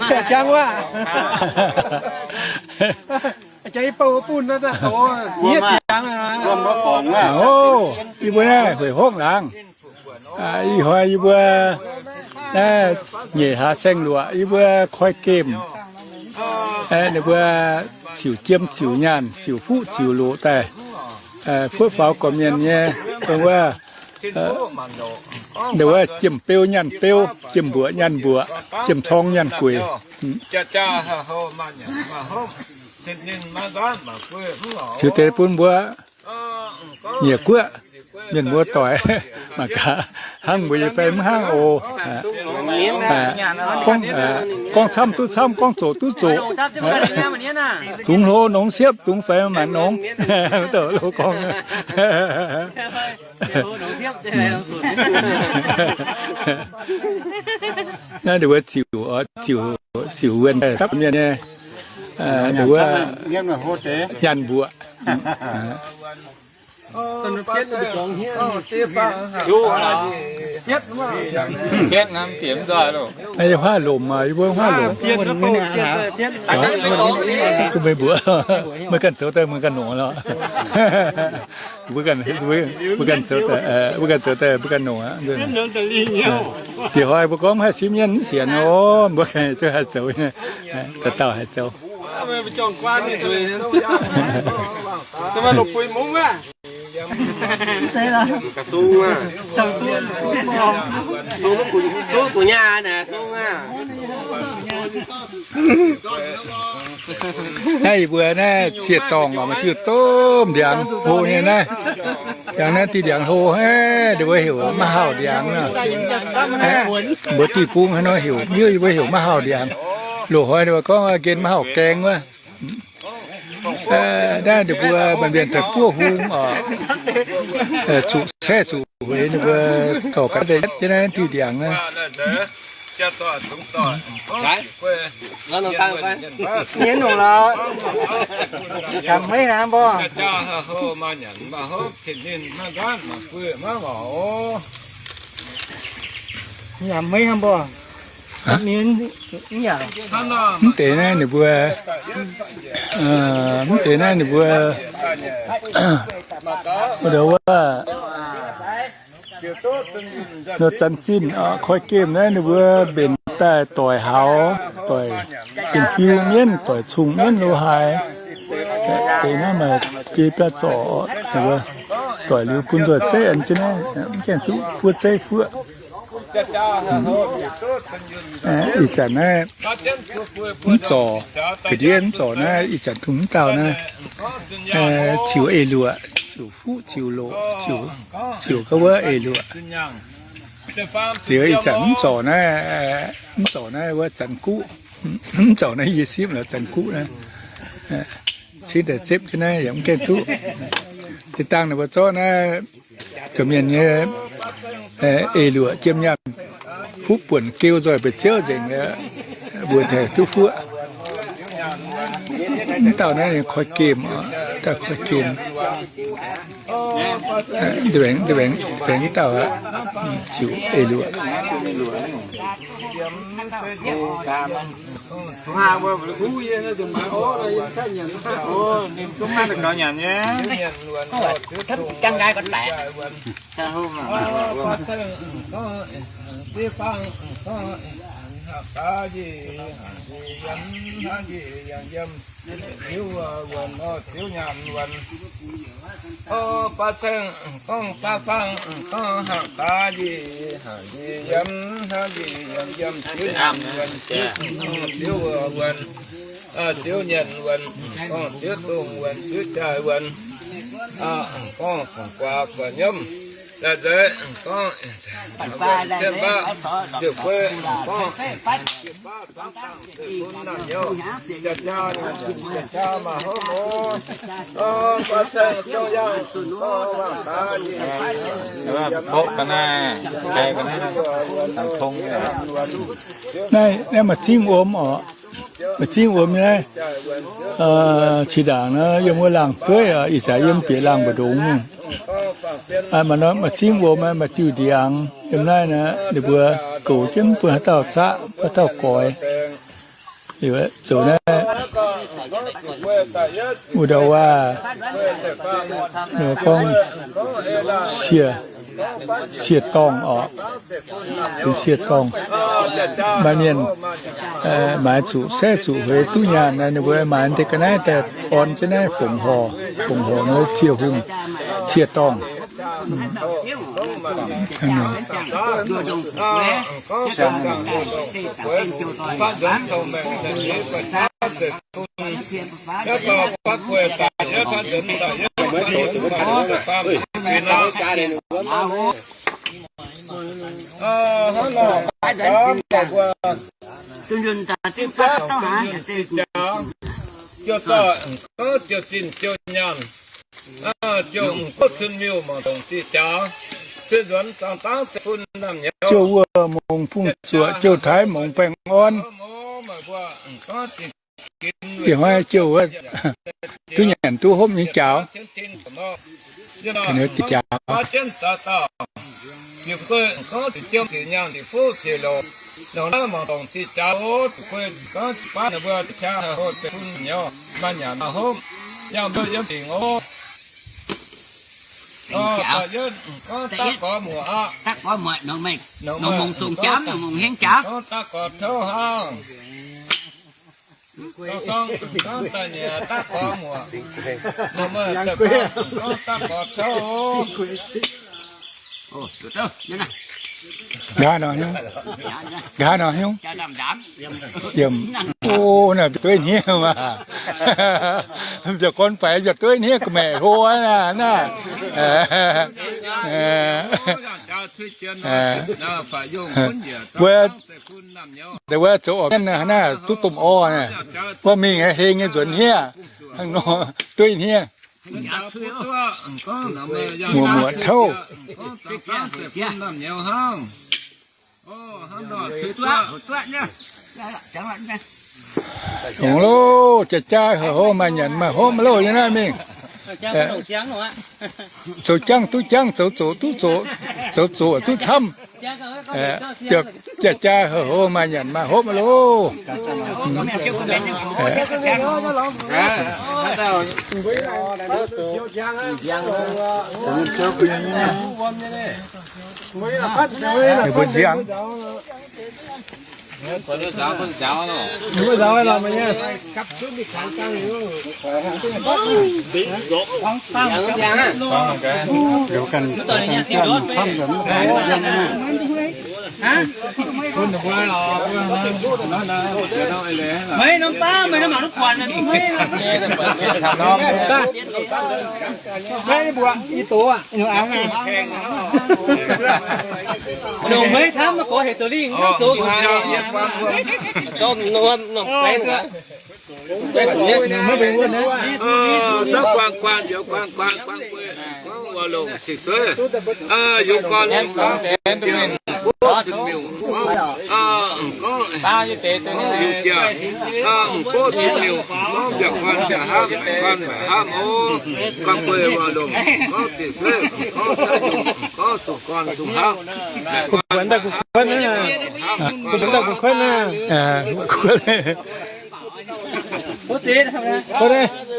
Jangx wuov. Jangx i bou bun naaiv daaih doz, yie jangx aqv. Ov, yie mbuo naaiv hueic hopv laangz. Ih hnoi yie mbuo naaiv nyeic hlaax saeng-luoqc, yie mbuo koi gemh. Ninh mbuo ziouc jiem ziouc nyaanh ziouc fuqv ziouc loqc daaih, fuotv faaux gorqv-mienh nyei, dongh wuov, dongh wuov jiem beu nyaanh beu, jiem mbuoqc nyaanh mbuoqc, jiem corng nyaanh gueic. Ziouc deix bun mbuo nyiec guoqv mienh mbuo doic, mangc gaax hnangv mbuo nyei fai mv hnangv oc. Gorngv, gorngv camv duqv camv, gorngv zoqc duqv zoqc. Dungx hlo nongx siepv, dungx faix maanc nongx. Mv douc lo gorngv. Naaiv ninh mbuo ziouc, ziouc, ziouc wuonh dapv mienh nyei, ninh mbuo nyaanh mbuoqc. Naaiv yie huaav lomc maah, yie mbuo huaav lomc. Duqv meih mbuoqc, meih ganh zoux daaih, meih ganh nongc lorqc. Mbuo ganh, mbuo ganh zoux daaih, mbuo ganh zoux daaih, mbuo ganh nongc aqv. Ih hnoi mbuo gorngv mv haih simv mienh mv sienx nor, mbuo ganh zungv haih zoux, dauh dauh haih zoux. Naaiv yie mbuo naaiv cie-dorngh oc, maaih diuh domh ndiangx hlo nyei naaiv. Ndiangx naaiv diuh ndiangx hlo, ninh mbuo heuc maiv hauh ndiangx nor. Mbuo diuh bung haaix nor heuc, yie mbuo heuc maiv hauh ndiangx. Loz-hnoi ninh mbuo gorngv nqen maiv hauh gaeng wuov. Naaiv ninh mbuo maaih mienh daaih buov hung oc, zuqc caeqv zuqc hueix ninh mbuo dorh gaax daaih yietv jienv naaiv diuh ndiangx naaiv. Nyei nongc lorqc, gamh hmeiv hnangv mbuo. Nyanc hmeiv hnangv mbuo. Mv deix naaiv ninh mbuo, mv deix naaiv ninh mbuo, wuov, nor zanc zinh koi gemh naaiv ninh mbuo mbenc daaih doic haux, doic jiem fiu mienv, doic cung mienv lo haaix. Deix naaiv maaih biei biaav zorc, doic liuz bun nzoih zeiv an jienv naaiv, mv gaengh duqv buov zeiv fuoqv. Ih zanc naaiv mv zorc, ga'ndiev mv zorc naaiv, ih zanc dongh mv dauh naaiv, ziouc eix luoqc, ziouc fuqv ziouc loqc, ziouc ga'wuov eix luoqc. Liuz ih zanc mv zorc naaiv, mv zorc naaiv wuov zanx guqv, mv zorc naaiv yie sipv lorz zanx guqv naaiv, cingx daaih zepv jienv naaiv yaac mv gaengh duqv. Deix dangh ninh mbuo zorqv naaiv gorqv-mienh nyei eix luoqc jiem nyaanh fuqv buonc geu nzoih mbu'ziev nzengc, mbuo tengx duqv fuoqv. Mv dauh naaiv ninh koi gemh, dauh koi gemh. Aengx dauh aqv, ziouc eix luoqc. Tiuv wuonc, tiuv nyaanh wuonc. Baav saeng gorngv baav faang, gorngv hnangv baav njiec, hnangv njiec yiem, hnangv njiec yiem, yiem tiuv nyaanh wuonc, tiuv wuonc, tiuv nyaanh wuonc, gorngv tiuv dongh wuonc, tiuv jaaix wuonc, gorngv guaax guaax nyiemv, daaih nzeix gorngv, ziepc baav, ziepc baav, gorngv, ziepc baav, Tov ga'naaiv, tov ga'naaiv, tov ga'naaiv. Naaiv, naaiv maaih zingv wuom oc. Maaih zingv wuom naaiv. Zinh ndaangc naaiv yiem wuov laangh dueiv, ih zanc yiem bieqc laangh mbu'ndongx. Maaih zingv wuom, maaih diuh ndiangx yiem naaiv naaiv, ninh mbuo goux jienv bun haaix dauh zaqv, haaix dauh goix. Liuz zoux naaiv, wuov dauh waac, gorngv sieqv, sieqv dorngh orqc, benx sieqv dorngh. Maaih mienh maaiz zuqc, se zuqc hueix duqv nyaanh, ninh mbuo maaiz deix ga'naaiv daaih orn jienv naaiv fongc horc, fongc horc nor ziec hungh, sieqv dorngh. Jouh wuov mungz bungx zuoqc, jouh taaix mungz baengh orn. Ih hnoi jouh wuov duqv nyanc duqv hopv nyei jaux. Jaux. Da'yietv, gorngv da'yietv, gorngv mungz zongh jauv, mungz hengv jauv. Nqa'haav nor hnyouv, nqa'haav nor hnyouv. Yiem, o, naaiv mbiauz dueiv hniev maah. Mbiauz gorn faix mbiauz dueiv hniev, ga'maeqc hlo aqv naaiv, naaiv. Wuov, wuov zoux orqc mienv naaiv, duqv domh orv naaiv, wuov mingh heng nyei nzuonx hniev, hnangv nor dueiv hniev. Muoqc muoqc touv. Longx loh, jaa-jaa heuc hov maaih nyanc maaih hopv loh nyei naaiv mingh. Zoux jangv duqv jangv, zoux zoqc duqv zoqc, zoux zoqc duqv camv. Jaa-jaa heuc hov maaih nyanc maaih hopv loh. Ninh mbuo nziangv. Nongc meiv camv, maiv gorx hec zoux lingh, maiv zoux. Maiv bingx wuonh aqv. Zauv guangc guangc, youz guangc guangc, guangc guangc, wuov longc cing sueih. Youz guangc longc guangc, guangc zinh miuc, guangc, guangc, yungz jaa, guangc zinh miuc, guangc mbiaauc guan mbiaauc hnamv, guan mbiaauc hnamv oc. Guangc gueic wuov longc, guangc zinh sueih, guangc sai longc, guangc sung guan sung hnamv. Guangc gueic daaih guangc gueic naaiv. Guangc gueic daaih guangc gueic naaiv. Guangc gueic.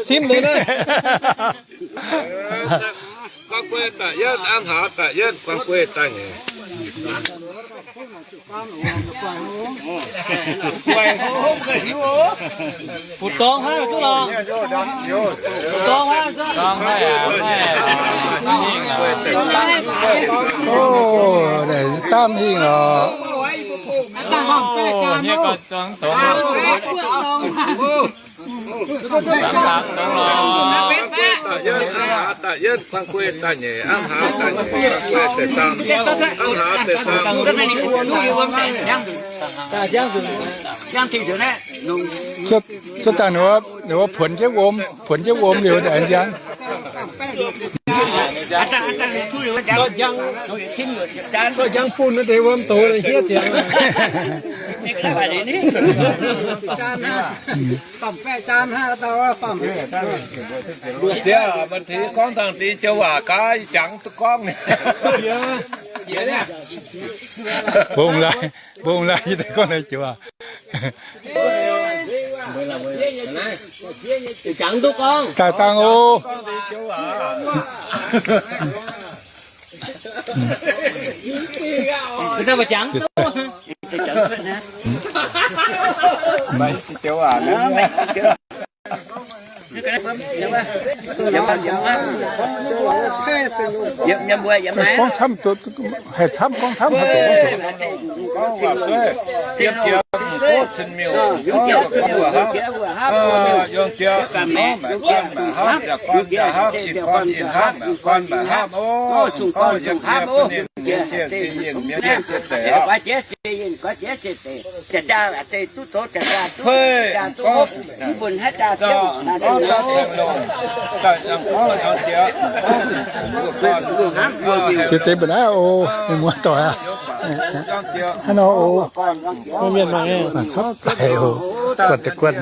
Simv liuz naaiv. Guangc gueic da'yietv, a'hnangv da'yietv, guangc gueic da'nyeic. Fu'dorng hnangv duqv lorqc. Fu'dorng hnangv duqv. O, naaic daamv hingh oc. Cuotv daaih ninh mbuo puonx jienv wuom, puonx jienv wuom liuz, nziang. Njang bun naaiv deix wuom doz hniev ziangx. Diex maaih teix gorngv dangh deix joux waac gaax, jangx duqv gorngv. Mbong lai, mbong lai, yie daaih gorngv naaiv joux waac. Daaih dangh oc. Gorngv camv, haih camv, gorngv camv, haih doqc gorngv doqc. Ziex deix mbuo naaiv oc, mienh muoz doic aac. Hnangv nor oc. Mienh muoz, camv daic oc. Guanh deix guanh.